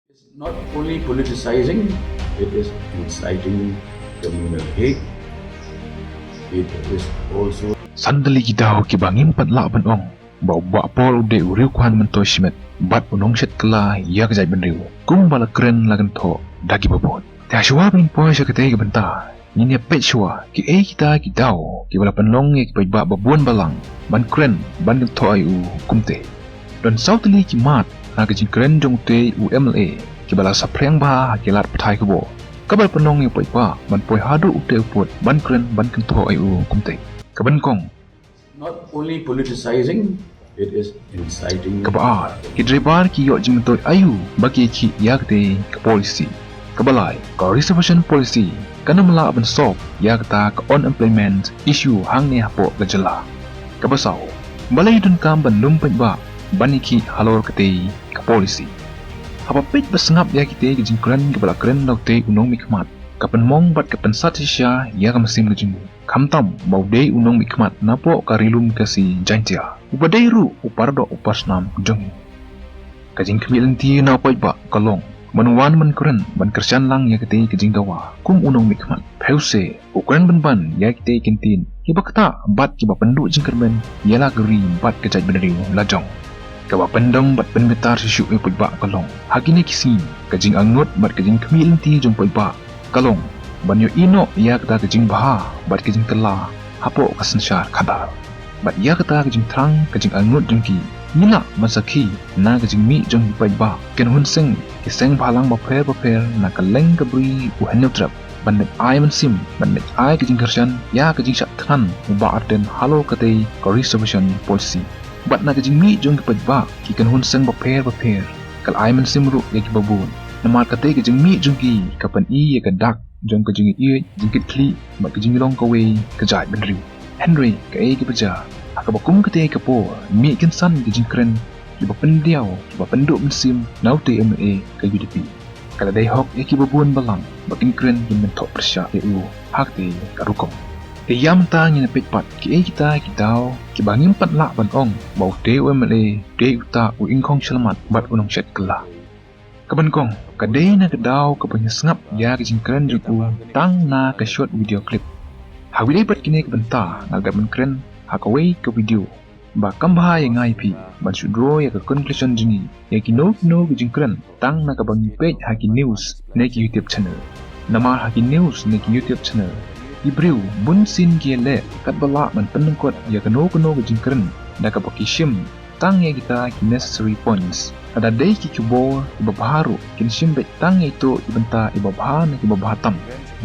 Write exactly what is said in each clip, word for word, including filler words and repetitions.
It's not only politicizing, it is inciting communal hate. It is also San tylli ki daw kiba ngim pat lah ban ong ba u Bah Paul u dei u riewkhwan myntoi shimet bad u nongshet kylla ïa ka jaitbynriew, kumba la kren la kynthoh da kiba bun. Te shuwa ban poi sha katei ka bynta, ngin ïa peit shuwa kiei kita ki daw kiba la pynlong ïa ki paidbah ba bun balang ban kren ban kynthoh ïa u kumtei. Don saw tylli ki mat na ka jingkren jong utei u M L A kiba la saphriang bha ha ki lad pathai khubor, kaba la pynlong ïa u paidbah ban poi haduh utei u pud ban kren ban kynthoh ïa u kumtei. Kaba nyngkong, not only politicizing, it is inciting. Kaba ar, ki driver ki ïoh jingmyntoi aiu ba ki ïakhih ïa katei ka policy? Kaba lai, ka reservation policy kan ym lah ban solve ïa kata ka unemployment issue hangne hapoh ka jylla. Kaba saw, balei donkam ban lum paidbah ban ïakhih halor katei ka policy? Haba peit ba sngap ïa kitei ki jingkren kiba la kren da utei u nongmihkhmat, ka pynmong bad ka pynsat shisha ïa ka mynsiem ka jong u, khamtam ba u dei u nongmihkhmat napoh ka Ri Lum Khasi Jaintia, uba dei ruh u paradoh u parsnam jong ngi. Ka jingkhmih lynti na u paidbah ka long ban wan ban kren ban kyrshan lang ïa katei ka jingdawa kum u nongmihkhmat. Pheuse u kren pynban ïa kitei ki kyntien kiba ktah bad kiba pynduh jingkyrmen ïa la ka ri bad ka jaitbynriew la jong. Kaba pyndem bad pynbitar shuh shuh ïa u paidbah ka long, ha kine ki sngi ka jingangnud bad ka jingkhmih lynti jong u paidbah ka long ban ïohi noh ïa kata ka jingbha bad ka jingkylla hapoh ka synshar khadar. Bad ïa kata ka jingthrang ka jingangnud jong ki, ngi lah ban sakhi na ka jingmih jong ki paidbah kynhun seng, ki seng bhalang bapher bapher na kylleng ka Bri u Hynñiewtrep, ban leit ai mynsiem, ban leit ai ka jingkyrshan ïa ka jingshah thngan u Bah Ardent halor katei ka reservation policy. Bad na ka jingmih jong ki paidbah, ki kynhun seng bapher bapher ka la ai mynsiem ruh ïa kiba bun. Namar katei ka jingmih jong ki ka pyni ïa ka dak jong ka jingïeit, jingkitkhlieh bad ka jinglong kawei ka jaitbynriew. Hynrei kaei kaba jia, ha kaba kum katei ka por mih kynsan ki jingkren kiba pyndiaw, kiba pynduh mynsiem na utei u M L A ka U D P. Ka la dei hok ïa kiba bun balang ba kin kren, kin kynthoh pyrshah ïa u ha katei ka rukom. Te ïa mynta ngin ïa peit pat kiei kita ki daw kiba ngim pat lah ban ong ba utei u M L A u dei uta u ingkhong shyllmat bad u nongshet kylla. Kaba nyngkong, ka dei na ka daw kaba ngi sngap ïa ka jingkren jong u tang na ka short video clip. Ha kawei pat kine ki bynta nga la dep ban kren ha kawei ka video ba kam bha ïa nga ïa phi ban shu draw ïa ka conclusion jong ngi ïa kino kino ki jingkren tang na kaba ngi peit ha ki news ne ki YouTube channel. Namar ha ki news ne ki YouTube channel, ki briew bunsien ki ïaleh katba lah ban pynlyngkot ïa kano kano ka jingkren da kaba ki shim tang ïa kita ki necessary points. Lada dei ki khubor kiba bha ruh, kin shim beit tang ïa ito i bynta iba bha ne kiba bha tam.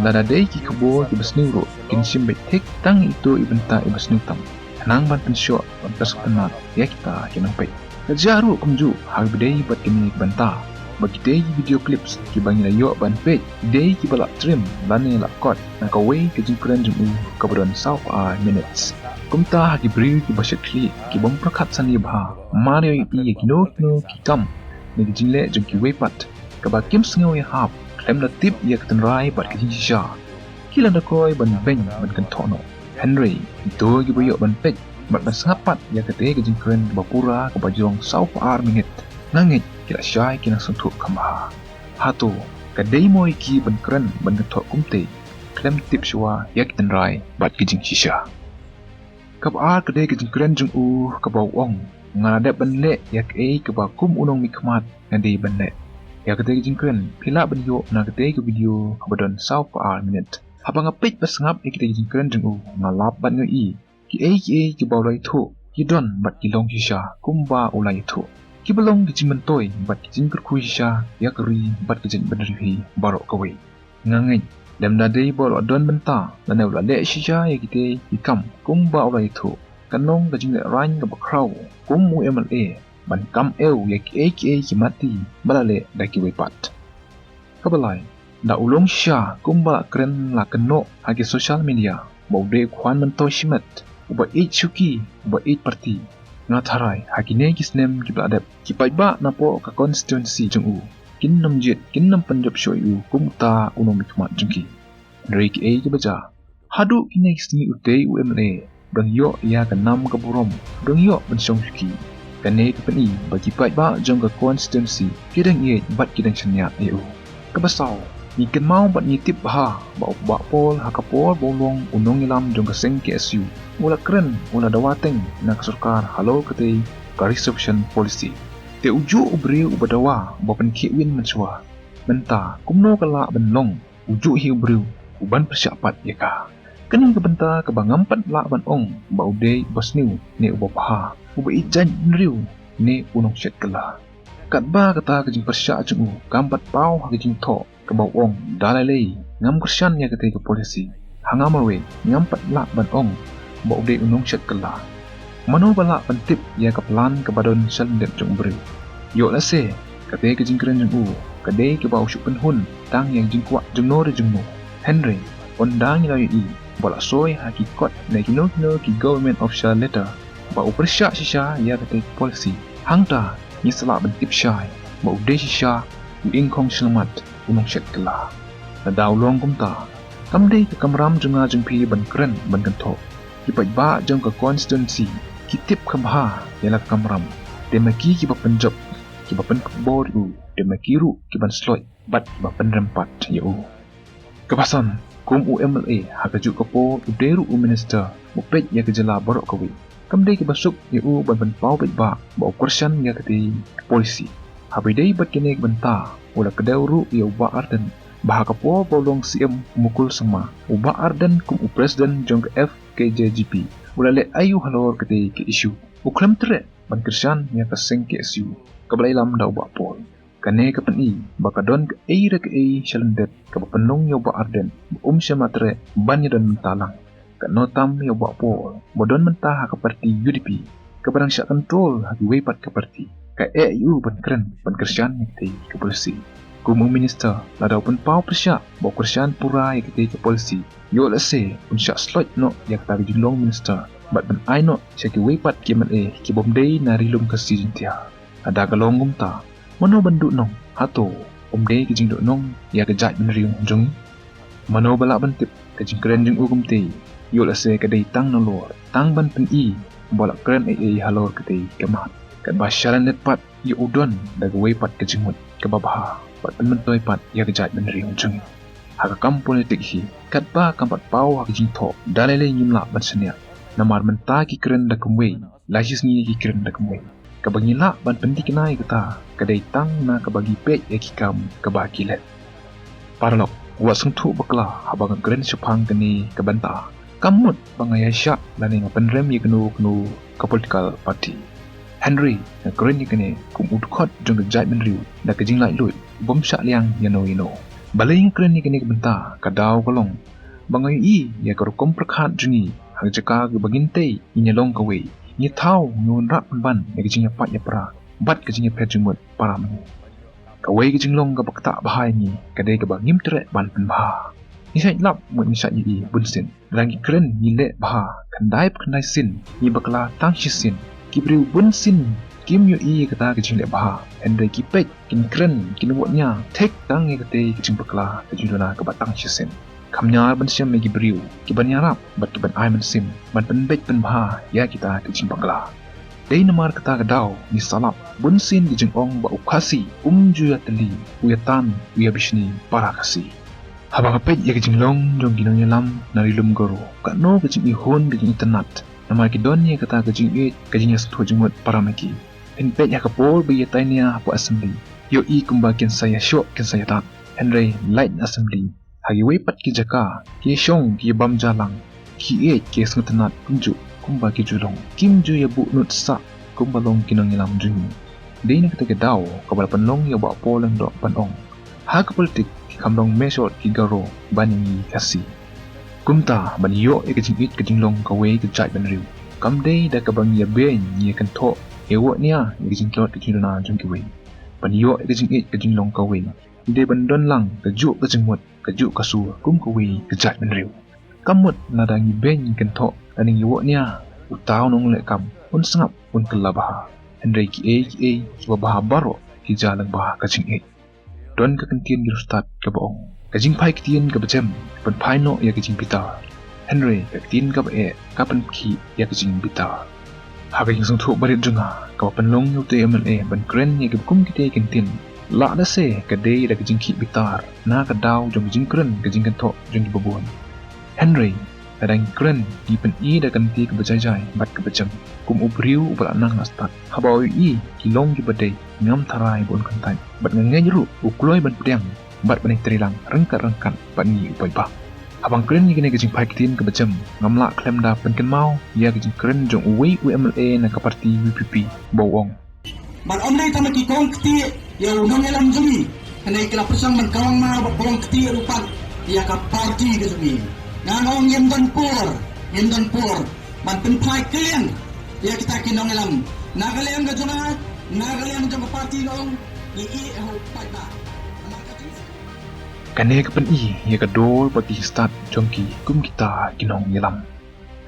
Lada dei ki khubor kiba sniew ruh, kin shim beit thik tang ïa ito i bynta iba sniew tam, khnang ban pynshoh, ban pyrshah pynnat ïa kita ki nongpeit. Ka jia ruh kumjuh ha kaba dei bad kine ki bynta, ba kitei ki video clips kiba ngi la ïoh ban peit, dei kiba la trim lane la cut na kawei ka jingkren jong u kaba don saw phew ar minutes. Kumta ha ki briew kiba shait khlieh, ki bym pyrkhat sani bha, mar ïohi ïa kino kino ki kam ne ki jingleh jong kiwei pat kaba kim sngew ïahap, khlem da tip ïa ka tynrai bad ka jingshisha, ki la da kloi ban beiñ ban kynthoh noh. Hynrei kito kiba ïoh ban peit bad ban sngap pat ïa katei ka jingkren kaba pura kaba jrong saw phew ar minit, nga ngeit ki la shai, ki la sngewthuh kham bha. Hato ka dei mo ïa ki ban kren ban kynthoh kumtei khlem tip shuwa ïa ki tynrai bad ki jingshisha? Kaba ar ka dei ka jingkren jong u kaba u ong, nga la dep ban leh ïa kaei kaba kum u nongmihkhmat nga dei ban leh. Ïa katei ka jingkren phi lah ban ïoh na katei ka video kaba don saw phew ar minit. Haba nga peit ba sngap ïa katei ka jingkren jong u, nga lap bad nga ïohi kiei kiei kiba u la ïathuh ki don bad ki long shisha kumba u la ïathuh. Kiba long ki jingmyntoi bad ki jingkyrkhu shisha ïa ka ri bad ka jaitbynriew hi baroh kawei. Nga ngeit lymda dei ba u la don bynta lane u la leh shisha ïa kitei ki kam kumba u la ïathuh, kan long ka jinglehraiñ kaba khraw kum u M L A ban kam aïu ïa kiei kiei ki mati ba la leh da kiwei pat. Kaba lai, da u long shisha kumba la kren la kynnoh ha ki social media ba u dei u khwan myntoi shimet, uba ïeit shuki, uba ïeit party. Nga tharai ha kine ki snem kiba la dep, ki paidbah napoh ka constituency jong u kin nym jied, kin nym pynjop shuh ïa u kum uta u nongmihkhmat jong ki. Hynrei kiei kiba jia, haduh kine ki sngi utei u M L A u dang ïoh ïa ka nam ka burom, u dang ïoh ban shong shuki. Kane ka pyni ba ki paidbah jong ka constituency ki dang ïeit bad ki dang shaniah ïa u. Kaba saw, ngi kynmaw bad ngi tip bha ba u Bah Paul ha ka por ba u long u nongïalam jong ka seng K S U, u la kren, u la dawa teng na ka sorkar halor katei ka reservation policy. Te u juh u briew uba dawa ba pynkhih win mynshuwa. Mynta kumno ka lah ban long u juh hi u briew u ban pyrshah pat ïa ka? Kane ka bynta kaba ngam pat lah ban ong ba u dei uba sniew ne uba bha, uba ïeit jaitbynriew ne u nongshet kylla. Katba kata ka jingpyrshah jong u kam pat paw ha ka jingthoh kaba u ong, da lei lei ngam kyrshan ïa katei ka policy. Ha nga marwei ngam pat lah ban ong ba u dei u nongshet kylla. Mano ba lah ban tip ïa ka plan kaba don shalyndet jong u briew? Ïoh lehse katei ka jingkren jong u ka dei kaba u shu pynhun tang ïa ka jingkwah jongno re jongno. Hynrei ynda ngi la ïohi ba la soi ha ki kot ne kino kino ki government official letter ba u pyrshah shisha ïa katei ka policy, hangta ngi sa lah ban tip shai ba u dei shisha u ingkhong shyllmat, u nongshet kylla. Lada u long kumta, kam dei ka kamram jong nga jong phi ban kren ban kynthoh. Ki paidbah jong ka constituency ki tip kham bha ïa la ka kamram. Te ma ki kiba pynjop, kiba pynkupbor ïa u, te ma ki ruh ki ban sloit bad kiba pynrem pat ïa u. Kaba san, kum u M L A ha kajuh ka por u dei ruh u minister uba peit ïa ka jylla baroh kawei. Kam dei kaba suk ïa u ban pynpaw paidbah ba u kyrshan ïa katei ka policy. Haba ïadei bad kane ka bynta u la kdew ruh ïa u Bah Ardent ba ha ka por ba u long C M u Mukul Sangma, u Bah Ardent kum u president jong ka F K J G P u la leh aïu halor katei ka issue? U khlem treh ban kyrshan ïa ka seng K S U kaba la ïalam da u Bah Paul. Kane ka pyni ba ka don kaei re kaei shalyndet kaba pynlong ïa u Bah Ardent ba um shym la treh ban ïadon mynta lang. Katno tam ïa u Bah Paul ba don mynta ha ka party U D P kaba dang shah control ha kiwei pat ka party. Ka eh ïa u ban kren ban kyrshan ïa katei ka policy. Kum u minister, lada u pynpaw pyrshah ba u kyrshan pura ïa katei ka policy, ïoh lehse un shah sloit noh ïa kata ka jinglong minister bad ban ai noh sha kiwei pat ki M L A kibym dei na Ri Lum Khasi Jaiñtia. Lada ka long kumta, mano ban duhnong? Hato um dei ka jingduhnong ïa ka jaitbynriew jong ngi? Mano ba lah ban tip ka jingkren jong u kumtei? Ïoh lehse ka dei tang nalor, tang ban pyni ba u la kren ei ei halor katei ka mat. Katba shalyndet pat ïa u don da kawei pat ka jingmut kaba bha bad pynmyntoi pat ïa ka jaitbynriew jong ngi. Ha ka kam politik hi, katba kam pat paw ha ka jingthoh, da lei lei ngim lah ban shaniah. Namar mynta ki kren da kumwei, la shisngi ki kren da kumwei. Kaba ngi lah ban pynthikna ïa kata ka dei tang na kaba ngi peit ïa ki kam kaba ki leh. Paralok, wat sngewthuh bakla haba nga kren shaphang kane ka bynta. Kam mut ba nga ïaishah lane nga pynrem ïa kano kano ka political party. Hynrei nga kren ïa kane kum u dkhot jong ka jaitbynriew da ka jinglaitluid bym shah liang ïano ïano. Balei nga kren ïa kane ka bynta? Ka daw ka long ba nga ïohi ïa ka rukom pyrkhat jong ngi ha ka jaka kaba ngin tei ngin ïalong kawei, ngi thaw ngi wanrah pynban ïa ka jingïapait ïapra bad ka jingïapher jingmut para ma ngi. Kawei ka jinglong kaba ktah bha ïa ngi ka dei kaba ngim treh ban pynbha. Ngi shait lap mut ngi shait ïohi bunsien. Lada ngi kren ngi leh bha, khyndai pa khyndai sien ngi bakla tang shisien. Ki briew bunsien kim ïohi ïa kata ka jingleh bha, hynrei ki peit, kin kren, kin wad nia thik tang ïa katei ka jingbakla ka jingduna kaba tang shisien. Kham ñiar ban shem ïa ki briew ki ban ïarap bad ki ban ai mynsiem ban pynbeit pynbha ïa kita ki jingbakla. Dei namar kata ka daw ngi sa lap bunsien ki jingong ba u Khasi um ju ïatylli, u ïatan, u ïabishni para Khasi. Haba nga peit ïa ka jinglong jong ki nongïalam na Ri Lum Garo, katno ka jingïehun, ka jingitynnad, namar ki don ïa kata ka jingïeit, ka jingïasngewthuh jingmut para ma ki. Phin peit ha ka por ba ïatai nia hapoh Assembly, ïohi kumba kin sa ïashoh kin sa ïatad. Hynrei lait na Assembly, ha kiwei pat ki jaka ki ïashong ki ïabam ja lang, ki ïeit ki ïasngewtynnad kumjuh kumba ki ju long. Kim ju ïabuh nud sah kumba long ki nongïalam jong ngi. Dei na kata ka daw kaba la pynlong ïa u Bah Paul Lyngdoh ban ong, ha ka politik ki kham long mehsot ki Garo ban ïa ngi Khasi. Kumta ban ïoh ïa ka jingïeit ka jinglong kawei ka jaitbynriew, kam dei da kaba ngi ïabeiñ ngi ïakynthoh ïawoh nia ïa ka jingtlot ka jingduna jong kiwei. Ban ïoh ïa ka jingïeit ka jinglong kawei, ngi dei ban don lang kajuh ka jingmut, kajuh ka sur kum kawei ka jaitbynriew. Kam mut lada ngi beiñ ngi kynthoh lane ngi ïawoh nia, uta u nongleh kam un sngap, un kylla bha. Hynrei kiei kiei kiba bha baroh ki jia lyngba ka jingïeit. Don ka ktien ki riewstad kaba ong, ka jingphai ktien kaba jem ka pynphai noh ïa ka jingbitar, hynrei ka ktien kaba eh ka pynkhih ïa ka jingbitar. Ha ka jingsngewthuh barit jong nga, kaba pynlong ïa uta u MLA ban kren ïa kiba kum kita ki ktien, la da se ka dei da ka jingkhih bitar na ka daw jong ka jingkren ka jingkynthoh jong kiba bun. Hynrei lada ngi kren, ngi pyni da ka lynti kaba jai jai bad kaba jem, kum u briew uba la nang la stad. Haba u ïohi ki long kiba dei, ngam tharai ban kyntait bad nga ngeit ruh u kloi ban pdiang bad ban ïatreilang ryngkat ryngkat bad ngi u paidbah. Haba nga kren ïa kane ka jingphai ktien kaba jem, ngam lah khlem da pynkynmaw ïa ka jingkren jong uwei u MLA na ka parti VPP, ba u ong: Bad ym dei tang ma ki kong ktieh ïa u nongïalam jong ngi, hynrei ki la pyrshang ban kawang ma bad kawang ktieh ruh pat ïa ka parti ka jong ngi. Nga nga ong ngim don por, ngim don por ban pynphai kylliang ïa kita ki nongïalam. Na ka liang ka jong nga, na ka liang jong ka parti nga ong, ngi ïeh ha u paidbah. Namar ka jing- Kane ka pyni ïa ka dor bad ki jingstad jong ki kum kita ki nongïalam.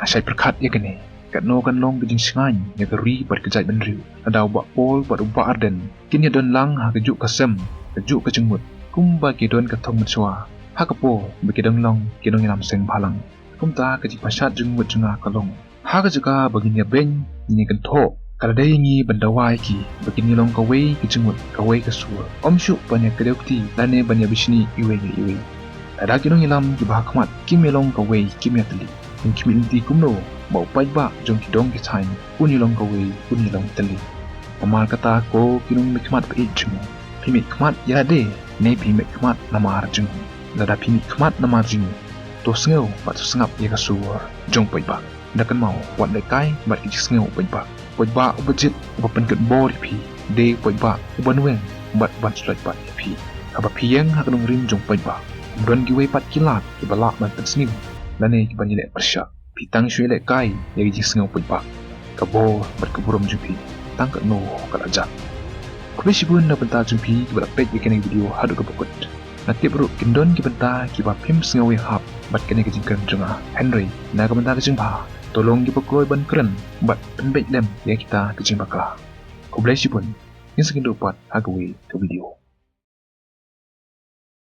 Nga shait pyrkhat ïa kane, katno kan long ka jingshngaiñ ïa ka ri bad ka jaitbynriew lada u Bah Paul bad u Bah Ardent kin ïadon lang ha kajuh ka sem, kajuh ka jingmut, kumba ki don ka thong mynshuwa ha ka por ba ki dang long ki nongïalam seng bhalang. Kumta ka jingpashat jingmut jong nga ka long, ha ka jaka ba ngin ïabeiñ, ngin ïakynthoh, ka la dei ïa ngi ban dawa ïa ki ba kin ïalong kawei ka jingmut, kawei ka sur, ym shuh ban ïakdew kti lane ban ïabishni iwei na iwei. Lada ki nongïalam kiba ha khmat kim ïalong kawei, kim ïatylli, ngin khmih lynti kumno ba u paidbah jong ki dong ki thaiñ un ïalong kawei, un ïalong tylli? Namar kata, ko ki nongmihkhmat ba ïeit jong nga, phi mihkhmat ïa lade ne phi mihkhmat namar jong ngi? Lada phi mihkhmat namar jong ngi, to sngew bad to sngap ïa ka sur jong u paidbah. Da kynmaw, wat lehkai bad ka jingsngew u paidbah. U paidbah uba jied, uba pynkit bor ïa phi, dei u paidbah u ban weng bad ban shlur pat ïa phi. Haba phi ïeng ha ka nongrim jong u paidbah, ym don kiwei pat ki lad kiba lah ban pynsniew lane ki ban ïaleh pyrshah. Phi tang shu ïalehkai ïa ka jingsngew u paidbah. Ka bor bad ka burom jong phi, tang katno ka la jah. Khublei shibun na ka bynta jong phi kiba la peit ïa kane ka video haduh kaba kut. Nga tip ruh kin don ki bynta kiba phim sngew ïahap bad kane ka jingkren jong nga. Hynrei na ka bynta ka jingbha, to long kiba kloi ban kren bad pynbeit lem ïa kita ki jingbakla. Khublei shibun, ngin sa ïakynduh pat ha kawei ka video.